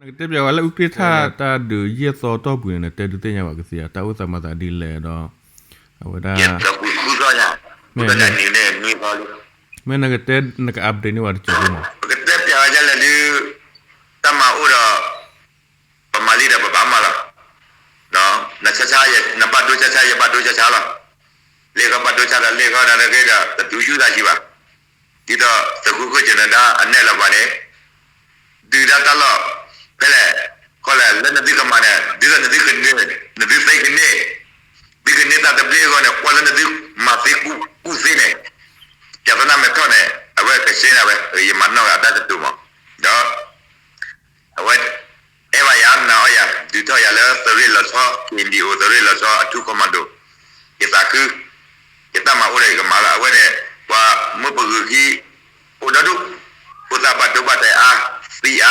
နကတဲပျးဝဲလၢအူကြ့ၢ်ထၣ်တၢ်ဒုးယဲၢ်သီတီၢ်ပူၤန့ၣ် နတဲဒုးသ့ၣ်ညါဘၣ်ကသ့ဧါ, တၢ်အိၣ်သးမၤသးဒ်လဲၣ်ဒီး အဝဲဒၣ် မ့ၢ်နကတဲ နက update န့ၢ်ဝဲတက့ၢ်မး. ပကတဲပျးဝဲဒ်လဲၣ်ဒုး တၢ်မၤအိၣ်ဒီး ပမၤလံဒီးပဘၣ်မၤလီၤ. နဆါဆါ နဘၣ်ဒိဆါဆါ ယဘၣ်ဒိဆါဆါလီၤ. လ့ၣ်ဃီဘၣ်ဒိဆါဒီးလ့ၣ်ဃီဒီးနဂ့ၤဒီး တဒုးဆူၣ်သးဆံးဘၣ်. ဒ်သိးသုးခိၣ်ကျၢၢ်နဒါအနဲၣ်လီၤပှၤန့ၣ် ဒုးတၢ်တၢ်လီၢ် ဖဲလဲၣ် ခီလဲၣ် လၢနသုကမၤန့ၣ် ဒ်သိးနသုကန့ၢ် နသုသ့ကန့ၢ် သုကန့ၢ်တၢ်သဘျ့အဂီၢ်န့ၣ် ကွၢ်လၢနသုမၤသ့ကူၣ်သ့န့ၣ် ပျးသနၢ်မဲာ်ထီၣ်န့ၣ် အဝဲကဆှဲန့ၣ်ဝဲ ယမၤနီၣ်ဂၤအတၢ်ကတိၤမး ဒီး အဝဲ အဲၣ်ဘၣ်ယၤနာ်အီၣ်ယၤ ဒုးထီၣ်ယၤလၢသုးရ့ၣ်လီၤဆီ K N D O သုးရ့ၣ်လီၤဆီအထူ commando ယသးခု ယတၢ်မၤအိၣ်ဒီးယကမၤလီၤ. အဝဲန့ၣ် ပှၤမၢပဂုာ်ခံ အိၣ်ဒီဒူၣ် ဖိသၣ်ဘၣ်ဒိဘၣ်ထံးအါ သံအါ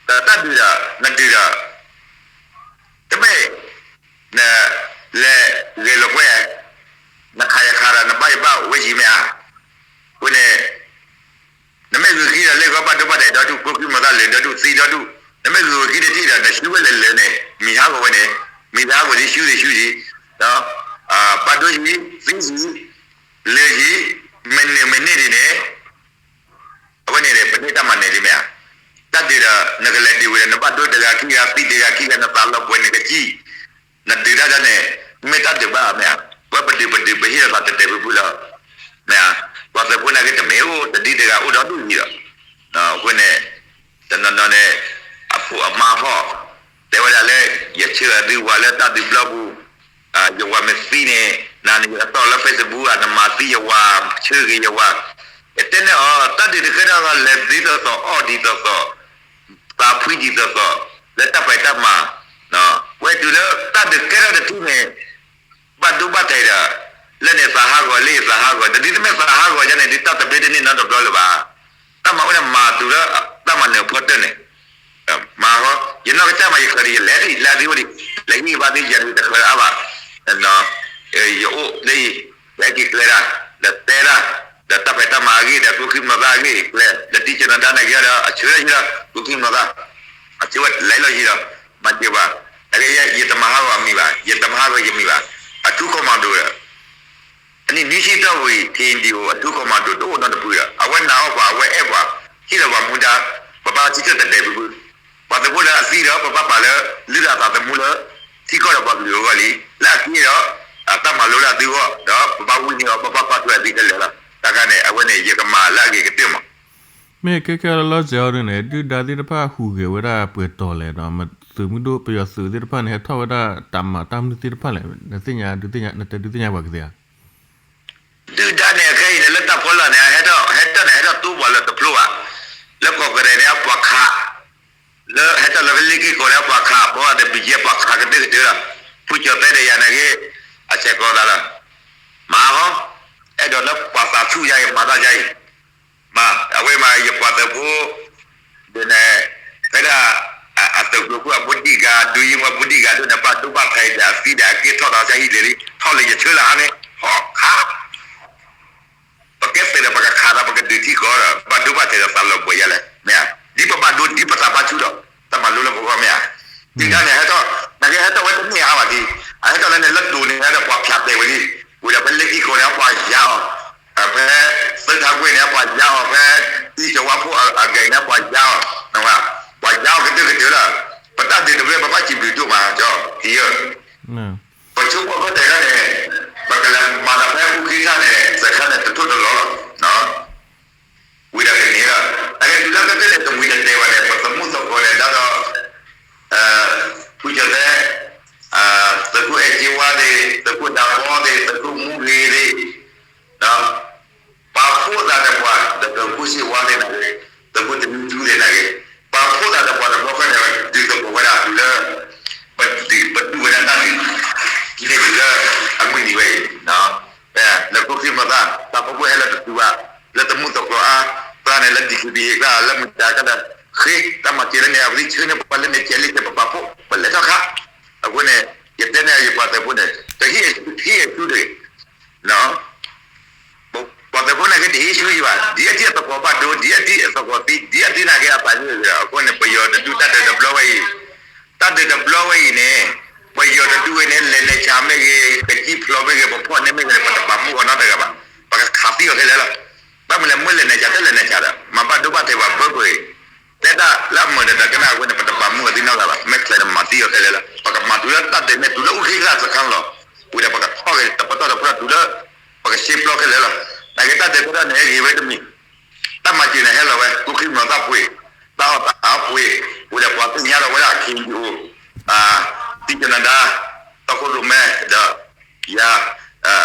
ဒီးတၢ်ဒုးဒီး နဒုးဒီး တမ့ၢ် န လဲၤဂဲၤလိာ်ကွဲ နခးယခးဒီး နဘၣ်ယဘၣ်ဝဲယံၤမ့ၢ်ဧါ. အဃိန့ၣ် နမ့ၢ်ဂုာ်ခံဒီး လ့ၣ်ဂီၢ်ဘၣ်ဒိဘၣ်ထံးဒီဒူၣ် ကျိချံမျိာ်သၣ်လၢာ်ဒီဒူၣ် သံဒီဒူၣ် နမ့ၢ်ဂုာ်ဂုာ်ခံတထံၣ်ဒီး နဆူဝဲလၢာ်လၢာ်န့ၣ် မံၤဟးဂီၤဝဲန့ၣ် မံၤဟးဂီၤသံဆူသံဆူယံၤ ဘၣ်ဒိယံၤ သံယံၤ လၢာ်ယံၤ မ့ၢ်န့ၢ်မ့ၢ်န့ၢ်ဒ်န့ၣ် အဝဲန့ၣ် ပန့ၢ်တၢ်မၤနၢၤလံမ့ၢ်ဧါ. တၢ်ဒုးဒီး နကလဲၤဒုးဝံၤဒီး နဘၣ်ဒိတဂၤခံဂၤ သံတဂၤခံဂၤ နသးလီၤပှဲၤနကစံၣ် နဒုးတၢ်ဒ်န့ၣ် မ့ၢ်တၢ်ဒုးဘၣ်မ့ၢ်ဧါ. ပဝဲပဒုးပဒုး ပဟ့ၣ်လီၤသးတဲာ်တဲာ်ဖုဖုလီၤ မ့ၢ်ဧါ. ပှၤသုးဖိန့ၣ်က့ တမ့ၢ်အိၣ်တဒံတဂၤ အိၣ်ဒီဒူၣ်ယံၤဒီး အဃိန့ၣ် တနီၤနီၤန့ၣ် အဖိအမါဟီၣ် တဲဝဲဒၣ်လၢ ယဆၢအဒုးဝၤလၢတၢ်ဒုးပျီပူၤ ယဝၤမ့ၢ်သံန့ၣ် နၤန့ၣ် ယကတီၢ်လၢ Facebook ဧါ နမၤသံယဝၤ ဆၢဂ့ၤယဝၤ ယတဲန့ၢ်အီၤ တၢ်ဒုးတကဲထီၣ် လဲၤဒ်သိးသိး အီၣ်ဒ်သိးသိး သးဖှံဒ်သိးသိး လၢတၢ်ဖံးတၢ်မၤ ဝဲတုၤလၢတၢ်ဒုးကဲထီၣ်တထူၣ်န့ၣ် ဘၣ်ဒိဘၣ်ထံးဒီး လၢန့ၣ်သးဟးဂီၤလံ သးဟးဂီၤ တဒ်တမ့ၢ်သးဟးဂီၤယါန့ၣ် ဒ်တၢ်သဘျ့တန့ၢ်နီတဘျီလၢၤဘၣ်. တၢ်မၤအိၣ်န့ၣ် မၤတုၤလၢတၢ်မၤနၢၤဖီတၢၢ်န့ၣ် မၤဟီ ယနီၢ်ကစၢ်မး ယဃၢၤဒီး ယလဲၤဒံး လဲၤဒံးအိၣ်ဒံး လဲၤဟံၣ်ဘါဒံး ယၤန့ၣ်တဃၢၤအါဘၣ် ယအိၣ်လၢ ယဟဲက့ၤကျဲဒၣ် ဒီးတဲဒၣ် ဒီးတၢ်ဖံးတၢ်မၤအဂ့ၢ် ဒီးကျိချံမျိာ်သၣ်အဂ့ၢ်ကျဲ ဒီးတံၢ်ကၢၤနၤဒါန့ၣ်က့ၤဒီး အဆၢလၢယၤဒီး ကျိချံမျိာ်သၣ် အဆၢဝဲလဲၤလီၤယံၤဒီး မၤစၢၤဘၣ် အဂ့ၢ်ယဲ ယတမၤဟးဂီၤအမံၤဘၣ် ယတမၤဟးဂီၤယမံၤဘၣ် အထူ commando ဒီး အနံၣ်နွံဆံတီၢ်ဝံၤ K N D O အထူ commando တအိၣ်နီတဖုဒီး အဝဲနာ်အီၣ်ပှၤ အဝဲအဲၣ်ပှၤ ဟ့ၣ်လီၤပှၤမူဒါ ပဘၣ်ထံၣ်ဆၢတဲာ်တဲာ်ဖုဖု ပှၤသုးဖိလၢအသံဒီး ပဘၣ်ပာ်လၢ လုၢ်ဒီးအသးသမူလၢ ထံကီၢ်ဒီးပှၤကလုာ်အဂီၢ်လံ လၢအက့ဒီး အတၢ်မၤလိလၢအသုဂီၢ် ဒီးပဘၣ်ဝံန့ၢ်အီၤ ပဘၣ်ကွၢ်ထွဲအသုခဲလၢာ်လီၤ. တၢ်ခါန့ၣ် အဝဲန့ၣ် ယကမၤလၢအဂ့ၤကတၢၢ်မး မ့ၢ်ခဲခဲလၢာ်လီၤစဲးအီၤဒ်န့ၣ် ဒုၣ်ဒါသ့ၣ်တဖၣ်ဟူးဂဲၤဝဲဒၣ်ပှဲၤတီၤလဲၣ်ဒီး သုးမုၢ်ဒိၣ်ပယီၤသုးသ့ၣ်တဖၣ်န့ၣ် ဟဲထီၣ်ဝဲဒၣ်တၢ်မၤတၢ်မနုၤသ့ၣ်တဖၣ်လဲၣ် နသ့ၣ်ညါဒုးသ့ၣ်ညါ နတဲဒုးသ့ၣ်ညါပှၤကသ့ဧါ ဒုၣ်ဒါန့ၣ် ခဲအံၤန့ၣ် လၢတၢ်ဖီလာ်န့ၣ် ဟဲထီၣ် ဟဲထီၣ်န့ၣ် ဟဲထီၣ်တူၢ်ပှၤလၢတဖျိဘၣ် လၢကီၢ်ကရံၤန့ၣ် ပှၤခး လၢဟဲထီၣ်လၢလ့ၣ်က့ၢ်ကီၢ်န့ၣ် ပှၤခး ပှၤဒီး ဘံၣ်ကဲ ပှၤခးကတၢၢ်ကတၢၢ်လီၤ ဖုကၠီၤသဲဒီးယၤန့ၣ်ဂ့ၤ အဆဲးကီးသးလီၤ မၤဟီ အဲၣ်ဒိးလၢပှၤသးဆူၣ်ယါအံၤ မၤတၢ်ယါအံၤ မၤ အဝဲမၤ ယပှၤသုးဖိ ဒ်န့ၣ် ဖဲဒၣ် အသုးကျိၤခိၣ်အဘိဒံၣ်ဂၤ ဒုးယံၤဝဲဘိဒံၣ်ဂၤဒ်န့ၣ် ဘၣ်ဒိဘၣ်ထံးဒီးအသံဒီးအက့ထီၣ်ဒီး ကဟံးလံၤလံ ထီၣ်လၢယဆၢလၢအါန့ၣ် ဟီၣ်ခး ပကဲသုးဒီးပကခးဒီး ပကဒုးထံကီၢ်ဒီး ဘၣ်ဒိဘၣ်ထံးဒီးသးလီၤဘှဲးယါလဲၣ် မ့ၢ်ဧါ ဒ်ပဘၣ်ဒိ ဒ်ပသးဘၣ်ဆူၣ်ဒီး တၢ်မၤလိလၢပဂီၢ်မ့ၢ်ဧါ ဒုၣ်ဒါန့ၣ် ဟဲထီၣ် နကဟဲထီၣ်ဝဲတန့ၢ်အါဘၣ်ဒံး အဟဲထီၣ်လၢန့ၣ် လၢတိၤန့ၣ်ဒီးပှၤဖၠးတဲာ်ဝဲလံ ဝံၤဒီးဖဲလ့ၣ်က့ၢ်ကီၢ်န့ၣ် ပှၤယါအီၤ ဖဲ သၢထါကွ့ၢ်န့ၣ် ပှၤယါအီၤ ဖဲ သံၣ်စီၤဝါဖိအဂဲၤန့ၣ် ပှၤယါအီၤ ပှၤယါအီၤကတၢၢ်ကတၢၢ်လီၤ ပတၢ်ဒုးတဘျီ ပဘၣ်စံးဘျုးဒိၣ်မး ကၠီ ကယၢ ပဆိကမိၣ်ဖဲတဲာ်ခါန့ၣ် ပကလဲၤမၤဒီးဖဲအူက့ၢ်ခါန့ၣ် စဲးခါန့ၣ် တထိၣ်တလီၤလီၤ ဝံၤဒီးကန့ၢ်လီၤ အဂ့ၢ်ဒ်လၢကတၢၢ်န့ၣ် တဝံၤတတဲာ်ဘၣ်န့ၣ် ပသမူသကိးန့ၣ် ဒ်သိး ဖုကၠီၤသဲ သုးခိၣ်အဲၣ်က့ဝါသ့ၣ် သုးခိၣ်ဒးဘီသ့ၣ် သုးခိၣ်မူဂ့ၤသ့ၣ် ပာ်ဖှိၣ်သးဒီးပှၤ ဒီးသုးခိၣ်စ့ဝါသ့ၣ်နာ်က့ သုးခိၣ်တနူထူသ့ၣ်နာ်က့ ပာ်ဖှိၣ်သးဒီးပှၤတဘျီဃီန့ၣ် ဒုးသကိးဝဲဒၣ်တုၤလၢ ပဒုး ပဒုးဝဲဒၣ်တၢ်ဒုး န့ၣ်တုၤလၢအမုၢ်နံၤဝဲအံၤ လၢကျိချံမျိာ်သၣ် တၢ်ဖီခိၣ်ဟဲလၢတတုၤဘၣ် လၢသမူသကိးအါ သးန့ၣ်လၢ DKBA ကျါ လၢမတၤကျါဒီး ဃ့တၢ်မၤစၢၤလၢန့ၣ် အဝဲသ့ၣ်ဆှၢန့ၢ်ပှၤလၢန့ၣ် ကဲလၢကဲပပာ်ဖှိၣ် ပလဲၤထီၣ်ခါ အဃိန့ၣ် ယတဲန့ၢ်ယပှၤသုးဖိန့ၣ် တဟ့ၣ်ဟ့ၣ်အစုတဂ့ၤ ပှၤသုးဖိန့ၣ်က့ တဟ့ၣ်ဆူယံၤဘၣ် ဒ်အထံၣ်အသကိးဘၣ်ဒိ ဒ်အထံၣ်အသကိးသံ ဒ်အထံၣ်နာ်က့အသးန့ၣ် အဃိန့ၣ် ပယီၤတဒုးတၢ်ဒုးတဘျီ အဝဲန့ၣ် ပတပာ်မူအီၤသ့ၣ်နီတဂၤဘၣ်, မဲၢ်ချၢန့ၣ် မၤသံအီၤခဲလၢာ်လီၤ. ပကမၤတုၤလၢတၢ်ဒုးန့ၣ် တုၤလၢအူဃံသၣ်စခါန့ၣ်လီၤ. ဝံၤဒီးပကထီၣ်က့ၤတပတီၢ်တပတီၢ်တုၤလၢ ပကရှဲပျီခဲလၢာ်လီၤ. နာ်က့တၢ်ဒုးကဲထီၣ်န့ၣ် ဂ့ၤဝဲတမံၤ, တၢ်မၤစၢၤန့ၣ်ဟဲလီၤဝဲ, ကျိချံမျိာ်သၣ်ပှ့ၤ, တၢ်အီၣ်တၢ်အီပှ့ၤ, ဝံၤဒီးပှၤသ့ၣ်ညါဒီးဝဲဒၣ် ခ့ၣ်အံၣ်အူ, သံကနဒါ, တီခိၣ်ရိၣ်မဲ, ဒီး ယၤ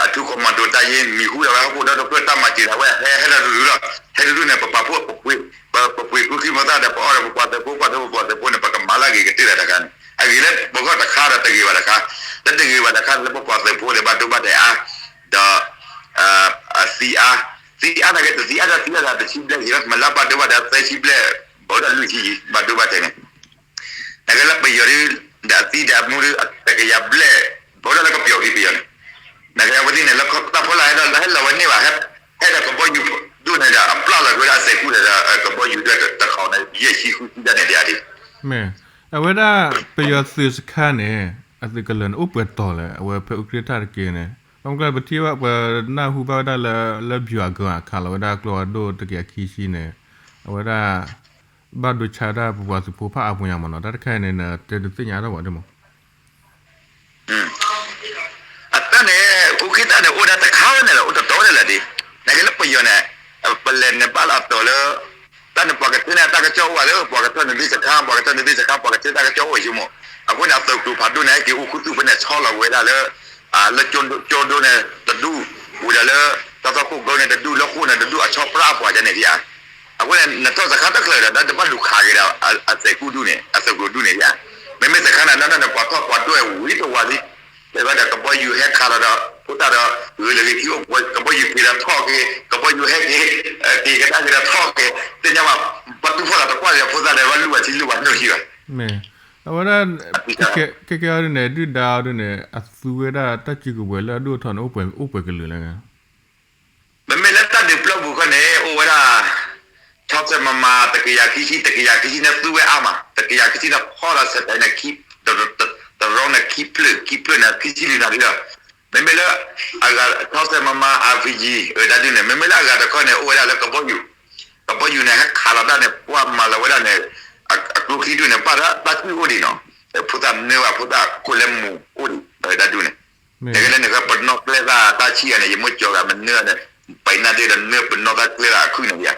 အထူး commando တၢ်ယ့ မံၤဟူဒီးဝဲဟီၣ်ခိၣ်ဒီတဖျၢၣ် တၢ်မၤစၢၤဒၣ်ဝဲ ဟဲဟဲဒီးတဒုလီၤ. ဟဲတဒုန့ၣ် ပပာ်ဖှိၣ် ပပှ့ၤ ပပှ့ၤကျိချံမျိာ်သၣ်ဒီး ပအီၣ်ဒီးပပှၤသုးဖိ ပှၤသုးဖိန့ၣ် ပကမၤလၢအဂ့ၤကတၢၢ်ဒီးတခါန့ၣ် အဂ့ၤလၢပဂီၢ်တခါဒီးတဂ့ၤဘၣ်တခါ, လၢတဂ့ၤဘၣ်တခါလၢပပှၤသုးဖိဒီးဘၣ်ဒိဘၣ်ထံးအါ, ဒီး အသံအါ, သံအါနာ်က့ တသံအါဒီးသံအါဒီးတဆံဘျဲၣ်ယံၤလီၤ, မ့ၢ်လၢဘၣ်ဒိဘၣ်ထံးသၢဆံဘျဲၣ်, ဘၣ်အိၣ်ဒီးလွံၢ်ဆံယံၤ ဘၣ်ဒိဘၣ်ထံးန့ၣ် နာ်က့လၢပယီၤဒုး ဒီးအသံဒီးအမူဒုး တကယၤဘျဲၣ်, ဘၣ်အိၣ်ဒီးလၢကပျီၤက့ၤပယီၤန့ၣ်, နာ်က့အဝဲသ့ၣ်န့ၣ် လၢတၢ်ဖီလာ်ဟဲဒီး လၢဟဲလီၤဝဲန့ၢ်ဘၣ်, ဟဲဒီးကဘီယူၤဒိၣ်န့ၣ်ဒီး အပျၢ်လီၤက့ၤဝဲဒၣ်အစဲးကူၣ်န့ၣ်ဒီး ကဘီယူၤဒိၣ်တခီန့ၣ် ယဲၢ်ဆံဃုဆံဒၣ်န့ၣ်ဒၣ်ဒ် မ့ၢ် အဝဲဒၣ်ပယီၤသုးစခါန့ၣ် အသုးကလၢၤန့ၣ် အိၣ်ပှဲၤတီၤလဲၣ်, အဝဲဖဲအူကြ့ၣ်ထၣ်တက့ၢ်န့ၣ် ဘၣ်မနုၤကျါပထံၣ်ဘၣ် ပနၢ်ဟူဘၣ်ဝဲဒၣ်လၢ လၢဗျူဟာကုန်း အခးလီၤဝဲဒၣ်ကျိဖးဒိၣ်တကယၤခံဆံန့ၣ် အဝဲဒၣ် ဘၣ်ဒိဆါဒၣ်ပပှၤသုးဖိဖးအါပူၤညါမ့ၢ်နီၤ, တၢ်တခါအံၤန့ၣ် နတဲဒုးသ့ၣ်ညါတၢ်ဝဲဒၣ်မ့ၢ် အတၢ်န့ၣ် အူကံတၢ်န့ၣ် အိၣ်ဒၣ်တခါဝဲန့ၣ်လီၤ, အိၣ်တတီၤဝဲန့ၣ်လီၤဒ်, နာ်က့လၢပယီၤန့ၣ် ပလဲၤန့ၣ်ဘၣ်လၢအတီၤလၢ တၢ်န့ၣ်ပှၤကတဲန့ၣ် တၢ်ကစီၣ်အိၣ်ဘၣ်လၢ ပှၤကထီၣ်န့ၣ်သ့ၣ်စခါ ပှၤကထီၣ်န့ၣ်သ့ၣ်စခါ ပှၤကတဲတၢ်ကစီၣ်အိၣ်ဝဲဆိကမိၣ်, အဃိန့ၣ် အသုးကျိၤဖးဒိၣ်န့ၣ် ဟဲက့ၤအိၣ်ခူသူၣ်ဖဲန့ၣ် ဆီလီၤဝဲဒၣ်လၢ လၢကၠိဒိၣ်န့ၣ်တဒူၣ်, ဝံၤဒီးလၢ တၢ်သီခိၣ်ကၢန့ၣ်တဒူၣ်, လၢဃိၣ်န့ၣ်တဒူၣ်, အဆီပြၢအပှၤဒ်န့ၣ်ဒ်ဧါ. အဃိန့ၣ် နထီၣ်စခါတချုးဒီး တၢ်တဘၣ်လူၤခးက့ၤဒီး အစဲးကူၣ်ဒူၣ်န့ၣ် အသုးကျိၤဒူၣ်န့ၣ်ဒ်ဧါ. မ့မ့ၢ်စခါန့ၣ် နီၢ်နီၢ်န့ၣ် ပှၤထီၣ်ပှၤဒိၣ်ဝံၤတဝၤလံ, တဲဝဲဒီးကဘီယူၤဟဲခးလီၤဒီး ဖိသၣ်ဒီး ဂုာ်လၢာ်ဂ့ၤခံအိၣ်ပှဲၤ ကဘီယူၤက့ၤဒီးထီၣ်က့ၤ, ကဘီယူၤဟဲက့ၤ, က့ၤကဒါက့ၤဒီးထီၣ်က့ၤ, သ့ၣ်ညါဘၣ်, ဘၣ်တူၢ်ဖီၣ်လီၤတပှၢ်ဒီး ဖိသၣ်ဒီး ဘၣ်လူၢ်ဘၣ်ထံလူၢ်ဘၣ်နီၢ်ဆံဘၣ်. မ့ၢ် အဝဲဒၣ် ခဲကဲအီၤဒ်န့ၣ် ဒုၣ်ဒါအီၤဒ်န့ၣ် အသူဝဲဒၣ်တၢ်စုကဝဲၤလၢအဒိၣ်အထီန့ၣ် အိၣ်ပှဲၤကလုာ်လဲၣ်. မ့မ့ၢ်လၢတၢ်ဒုးပျီပူၤခီန့ၣ် အိၣ်ဝဲဒၣ် ဆီၣ်ထွဲမမၤ တကယၤခံဆံ တကယၤခံဆံန့ၣ် သူဝဲအါမး တကယၤခံဆံန့ၣ် ဖီၣ်ဒီးဆဲးတဲာ်န့ၣ် တရီန့ၣ်ခံဖျၢၣ် ခံဖျၢၣ်န့ၣ် ခံဆံလွံၢ်နၣ်ရံၣ်ဒီး မ့မ့ၢ်လၢ အဂၤ ဆီၣ်ထွဲမမၤ RPG အတၢ်ဒုးန့ၣ် မ့မ့ၢ်လၢအဂၤတခီန့ၣ် အိၣ်ဝဲဒၣ်လၢကဘီယူၤ, ကဘီယူၤန့ၣ် ဟဲခးလီၤတၢ်န့ၣ် ပှၤမၤလီၤဝဲဒၣ်န့ၣ် အကျိချံဒုန့ၣ် ဘၣ်တၢ်စုၣ်အိၣ်ဒံးနီၤ, ဖိသၣ်မနုၤဘၣ် ဖိသၣ်ခိၣ်လဲမူအိၣ်ဒံး တၢ်ဒုးန့ၣ် နကလဲၣ်န့ၣ် ပနီၣ်ကျဲသၣ်တၢ်ဆံၣ်ဂၤန့ၣ် ယမိၢ်ကၠီဂၤမနုၤန့ၣ် ပနၢ်ဒ့ဒီးနၢ်ပနီၣ်သၣ်ကျဲသၣ်အခုၣ်န့ၣ်ဧါ.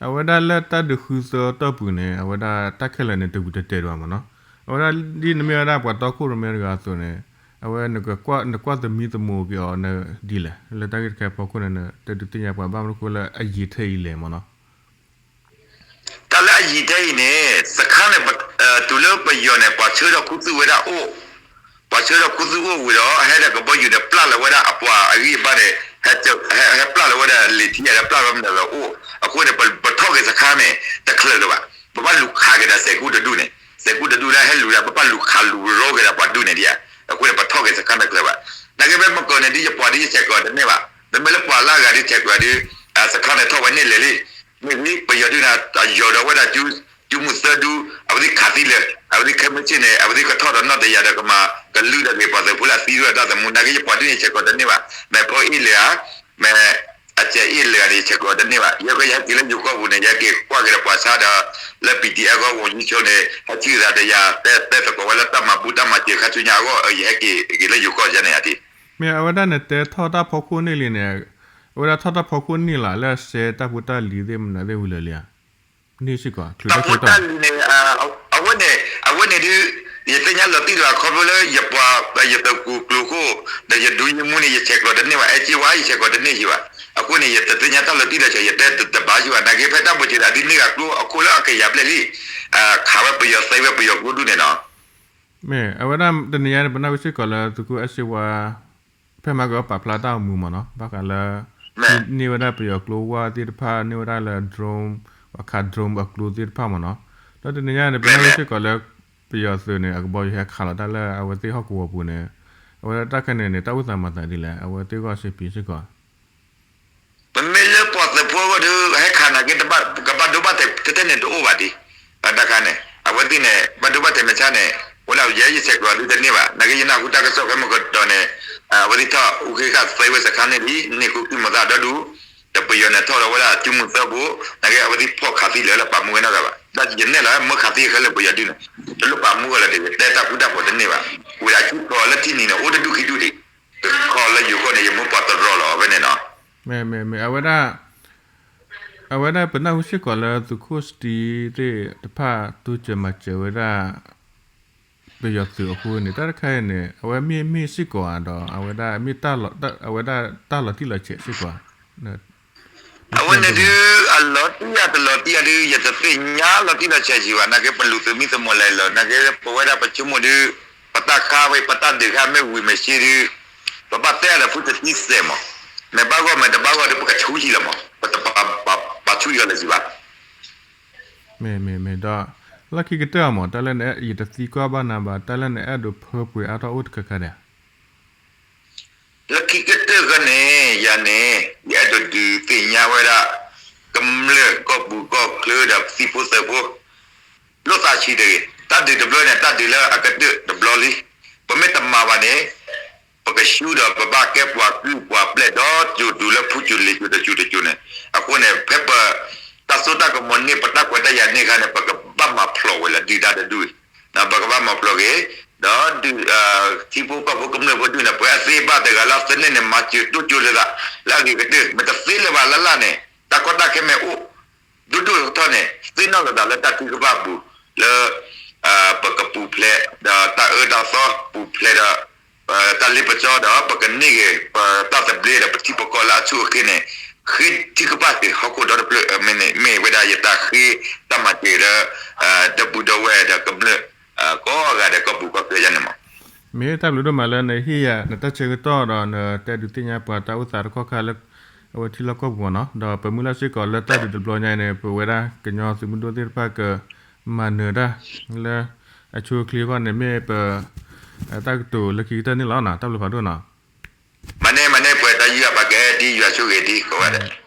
အဝဲဒၣ်လၢတၢ်ဒုးဃုသၢတီၢ်ပူၤန့ၣ် အဝဲဒၣ်တၢ်ခဲလၢာ်န့ၣ် တဝံၤတတဲာ်ဒံးဘၣ်မ့ၢ်နီၤ. အဝဲဒၣ်ဒ်နမ့ၢ်ဝဲဒၣ်ပှၤတီခိၣ်ရိၣ်မဲတဂၤအသိးန့ၣ် အဝဲ နကွၢ်သမံသမိးက့ၤအီၤဒ်လဲၣ် လၢတၢ်ဂ့ၢ်တခါအဖီခိၣ်န့ၣ် နတဲဒုးသ့ၣ်ညါပှၤဘၣ်မနုၤဃိလၢအယံာ်ထဲအံၤလဲၣ်မ့ၢ်နီၤ. တၢ်လၢအယံာ်ထဲအံၤန့ၣ် စခါန့ၣ် တုၤလၢပယီၤန့ၣ် ပှၤဆှၢထီၣ်ခူသူၣ်ဝဲဒၣ်အိၣ်, ပှၤဆှၢထီၣ်ခူသူၣ်အိၣ်ဝံၤဒီး ဟဲဒီးကဘီယူၤန့ၣ် ပျၢ်လီၤဝဲဒၣ်အပှၤအဂံၢ်အဘါန့ၣ် ဟဲပျၢ်လီၤဝဲဒၣ်လံာ်ထံယၤဒီး ပျၢ်လီၤမနုၤလၢအိၣ်, အဃိန့ၣ် ပထီၣ်က့ၤစခါန့ၣ် တချုးလၢၤဘၣ်, ပဘၣ်လူၤခးက့ၤဒီးစဲးကူၣ်တဒူၣ်န့ၣ် စဲးကူၣ်တဒူၣ်လၢဟဲလူၤဒီး ပဘၣ်လူၤခးလူၤရီက့ၤဒီးပှၤဒူၣ်န့ၣ်ဒ်ဧါ. အဃိန့ၣ် ပထီၣ်က့ၤစခါတချုးဘၣ်. နာ်က့ဖဲမကီၢ်န့ၣ်ဒ်ယပှၤဒ်ယဆဲးကျိးတန့ၢ်ဘၣ်, မ့မ့ၢ်လၢပှၤလၢအဂၤဒ်ဆဲးကျိးဒ် စခါန့ၣ်ထီၣ်ဝဲန့ၢ်လဲၣ်လံ မ့ၢ်ဝံၤ ပယီၤဒုးန့ၣ် အယီၤဒီးဝဲဒၣ် ကၠူမုၢ်သၢဒူ အဝဲသ့ၣ်ခးသံလၢာ် အဝဲသ့ၣ်ခဲမုၢ်ဆ့ၣ်န့ၣ် အဝဲသ့ၣ်ကထီၣ်ဒီးနီၣ်တယၤဒီးကမၤကလုၢ်ဒီးဂ့ၤပှၤသုးဖိလၢအသံဒိၣ်တၢ်သမူ နာ်က့ယပှၤဒုးန့ၣ်ဆဲးကျိးတန့ၢ်ဘၣ်, မ့ၢ်ဖိအ့ၣ်လၢာ်ဧါ, မ့ၢ်အစဲးအ့ၣ်လၢာ်ဧါန့ၣ် ယဆဲးကျိးတန့ၢ်ဘၣ်. ယဲကယဟဲက့ၤလၢယိၤကီၢ်ပူၤန့ၣ် ယဟဲက့ၤကွၢ်က့ၤဒီးပှၤဆါဒီး လၢ ပီၣ်တံၣ်အဲၣ်ကီၢ် ဝီၤယံဆိန့ၣ် ဟဲထံၣ်သးဒီးယၤ တဲသကိးဝဲလၢတၢ်မၤဘူၣ်တၢ်မၤစၢၤခါဆူညါအဂီၢ် ယဟဲက့ၤလၢယိၤကီၢ်ယၤန့ၣ်ဧါဒ် မ့ၢ်အဝဲဒၣ်န့ၣ် တဲထီၣ်တၢ်ဖီခိၣ်န့ၢ်လံန့ၣ်, အဝဲဒၣ်ထီၣ်တၢ်ဖီခိၣ်န့ၢ်လီၤ လၢအစဲတၢ်ဖိတၢ်လံၤသ့ၣ်မနုၤသ့ၣ်ဝံၤလၢာ်လံဧါ, န့ၢ်စ့ၢ်ကီး ချုးတၢ်ဆၢကတီၢ် တၢ်လံၤန့ၣ် အဝဲန့ၣ် အဝဲန့ၣ်ဒုး ယသ့ၣ်ညါလီၤတံၢ်လီၤဆဲးခီဖျိလၢယပှၤ ယသုးခိၣ်ကျိၤခိၣ် ဒီးယဒူယမူန့ၣ် ယဆဲးကျိးတန့ၢ်ဘၣ် အဲၣ်က့ဝါ ယဆဲးကျိးတန့ၢ်ယံၤဘၣ်. အဃိန့ၣ် ယတသ့ၣ်ညါတၢ်လီၤတံၢ်လီၤဆဲး ယတဲတဘၣ်ယံၤဘၣ် နာ်က့ဖဲတၢ်ဘိးစဲးဒၣ်ဒ်န့ၢ်ဂၤကျိအခိၣ်လၢအကယၤဘျဲၣ်လံ ခးဝဲပယီၤသဲဝဲပယီၤကျိဒူၣ်န့ၣ်နီၤ မ့ၢ်အဝဲဒၣ်တနံၤညါန့ၣ် ပနၢ်ဟူစ့ၢ်ကီးလၢသုးခိၣ်အဲၣ်စ့ဝါ ဖဲမၤကပာ်ဖျါတၢ်အိၣ်မူမ့ၢ်နီၤ ဘၣ်ဃးလၢ န့ၢ်ဝဲဒၣ်ပယီၤကျိဝါသ့ၣ်တဖၣ် န့ၢ်ဝဲဒၣ်လၢ drone အခး drone အကျိသ့ၣ်တဖၣ်မ့ၢ်နီၤ ဒီးတနံၤညါန့ၣ် ပနၢ်ဟူစ့ၢ်ကီးလၢ ပယီၤသုးန့ၣ် အကဘီယူၤဟဲခးလီၤတၢ်လၢအဝဲသ့ၣ်ဟီၣ်ကဝီၤပူၤန့ၣ် အဝဲဒၣ်တၢ်ခဲန့ၣ်န့ၣ် တၢ်အိၣ်သးမၤသးဒ်လဲၣ် အဝဲသ့ၣ်ဂီၢ်စ့ပံၤစ့ၢ်ကီး ပမ့ၢ်လၢပှၤသုးဖိအဂီၢ်ဒီး ဟဲခးနာ်က့ ကဘၣ်ဒိဘၣ်ထံးထဲထဲန့ၣ်တအိၣ်ဘၣ်ဒံး, တၢ်ခါန့ၣ် အဝဲသ့ၣ်န့ၣ် ဘၣ်ဒိဘၣ်ထံးမ့ၢ်ဆါန့ၣ် အိၣ်လၢယဲယဆဲးကျိးဒုးတန့ၢ်ဘၣ် နာ်က့ယနၢ်ဟူတၢ်ကစီၣ်ဖဲမကတီၢ်န့ၣ် အဝဲသ့ၣ်ထီၣ်အူဃ့ဃာ်သဲဝဲစခါန့ၣ်လံ န့ၢ်ကျိချံမျိာ်သၣ်ဒီဒူၣ်, တ ဒီးပယီၤန့ၣ်ထီၣ်လီၤဝဲဒၣ်စုမုၢ်သၢဘိ, နာ်က့အဝဲသ့ၣ်ဖီၣ်ခးသံလၢာ်လၢပာ်မူဝဲနီတဂၤဘၣ်. ဒီးယနဲၣ်လီၤမ့ၢ်ခးသံခဲလၢာ်ပယီၤဒုန့ၣ်, တလိၣ်ပာ်မူဝဲလီၤတဂ့ၤ, တဲတၢ်ဃူတၢ်ဖိးတန့ၢ်ဘၣ်. ဝံၤဒီးအစုခီလၢထံနံၤန့ၣ် အိၣ်တဒူၣ်ခံဒူၣ်ဒံး, ခီလၢယိၤကီၢ်န့ၣ် ယမိၢ်ပှၤတရီလီၤအဝဲန့ၣ်နီၤ. မ့ၢ် မ့ၢ် မ့ၢ် အဝဲဒၣ် အဝဲဒၣ်ပနၢ်ဟူစ့ၢ်ကီးလၢသုးခိၣ်စတံသ့ၣ်တဖၣ်တိစၢၤမၤစၢၤဝဲဒၣ် ပယီၤသုးအဃိန့ၣ် တၢ်တခါအံၤန့ၣ် အဝဲမ့ၢ်မ့ၢ်စ့ၢ်ကီးဧါဒီး အဝဲဒၣ်မ့ၢ်တၢ်လီၤ, အဝဲဒၣ်တၢ်လီၤတံၢ်လီၤဆဲးစ့ၢ်ကီးဧါ. အဝဲန့ၣ်ဒုး အလီၤတံၢ်ဧါတလီၤတံၢ်ဧါဒုး ယတသ့ၣ်ညါလီၤတံၢ်လီၤဆဲးက့ၤဘၣ်. နာ်က့ပလူၤသုးမံသမိးလဲၤလီၤ နာ်က့ပဝဲဒၣ်ပဆိကမိၣ်ဒုး ပတၢ်ခါဝဲ ပတၢ်ဒုးခါမ့ၢ်ဝံၤမ့ၢ်ဆ့ဒုး ပဘၣ်တဲအီၤဒီးဖုတသံစဲးမး, မ့ၢ်ဘၣ်ဂီၢ်မ့ၢ်တဘၣ်ဂီၢ်ဒုး ပကဆူယံာ်လီၤမး, ပတပာ်ဆူယံာ်လီၤစံးဘၣ်. မ့ၢ် မ့ၢ် မ့ၢ် ဒီး လၢခံကတၢၢ်အမး တၢ်လၢနအဲၣ် ယတသံကွၢ်ဘၣ်နၤဘၣ် တၢ်လၢနအဲၣ်ဒိးဖၢပှဲၤအါထီၣ်အိၣ်တခါခါဒံးဧါ. လၢခံကတၢၢ်ခါန့ၣ် ယၤန့ၣ် ယအဲၣ်ဒိးဒုးသ့ၣ်ညါဝဲဒၣ် ကမျၢၢ်ကီၢ်ပူၤကီၢ်ချၢဒီးသံဖိသၢဖိ လိာ်သးဆံးတဂ့ၤ, တၢ်ဒုးတဘျီန့ၣ် တၢ်ဒုးလၢအကတၢၢ်တဘျီလံ. ပမ့ၢ်တမၤဘၣ်န့ၣ် ပကဆူဒီးပဘၣ်ကဲပှၤကုၢ်ပှၤပျဲၢ်ဒီး ကၠိၤတူၤလၢဖုကၠိၤလံၤကၠိၤတကၠိၤတကၠိၤန့ၣ်, အဃိန့ၣ် ဖဲပတၢ်စိတၢ်ကမီၤန့ၢ် ပတၢ်ခွဲးတၢ်ယာ်န့ၢ်အခါန့ၣ် ပကဘၣ်မၤဖျိးဝဲလၢဒုၣ်ဒါတဒူၣ်အံၤ, ပကဘၣ်မၤဖျိးက့ၤ ဒီးဒုး ထံဖိကီၢ်ဖိကမျၢၢ်ဖိဒူၣ်န့ၣ် ပှၤသ့ဘၣ်တဂၤလၢသန့ၢ်န့ၣ် မၤစၢၤတိၢ်ကၠိလိာ်သး လၢအဂ့ၤကတၢၢ် မ့ၢ်တသ့လၢၤဘၣ်လၢ်လၢ်န့ၣ် တၢ်ကီတၢ်ခဲမ့ၢ်အိၣ် ဒိၣ်ဒိၣ်ထီၣ်ထီၣ်န့ၣ် သ့ၣ်နီၣ်လိာ်သးလၢတၢ်ထုကဖၣ်အပူၤ လၢ ပကပူၤဖျဲး ဒီးတၢ်အၢတၢ်သီပူၤဖျဲးဒီး တၢ်လ့ပစီဒီး ပကန့ၢ်က့ၤ ပတၢ်သဘျ့ဒီးပထံပကီၢ်လၢအဆူၣ်အဃ့န့ၣ် ဃ့ထုကဖၣ်စ့ၢ်ဟီၣ်ခိၣ်ဒီတဖျၢၣ် မ့ၢ်ဝဲဒၣ်ယတၢ်ဃ့တၢ်မၤစၢၤလၢ ဒီပုၢ်ဒီဝဲၢ်ဒီးကမျၢၢ် ကိးဂၤဒဲးကီၢ်ပူၤကီၢ်ချၢယါန့ၣ်မး. မ့ၢ်တၢ်ဘျုးဒိၣ်မးလၢနဟ့ၣ်ယၤနတၢ်ဆၢကတီၢ်ဒီးနတဲဒုးသ့ၣ်ညါပှၤတၢ်အိၣ်သးတခီခါလၢ အဝဲထံလီၢ်ကီၢ်ပူၤမးနီၤ ဒီးပမုၢ်လၢ်စ့ၢ်ကီးလၢတၢ်ဒုးတဘျီညါအံၤန့ၣ် ပဝဲဒၣ်ကညီသုးမုၢ်ဒိၣ်သ့ၣ်တဖၣ်က မၤနၢၤတၢ် လၢ အဆိအချ့အဂီၢ်န့ၣ် မ့ၢ်ပ တၢ်ကတိၤလၢခံကတၢၢ်န့ၣ်လီၤနီၤ တၢ်ဘျုးဖးဒိၣ်နီၤ. မၤန့ၢ် မၤန့ၢ်ပှဲၤတၢ်ယုၢ်အပာ်ကဟဲဒ်ယွၤဆိၣ်ဂ့ၤဒ်ကိးဂၤဒဲး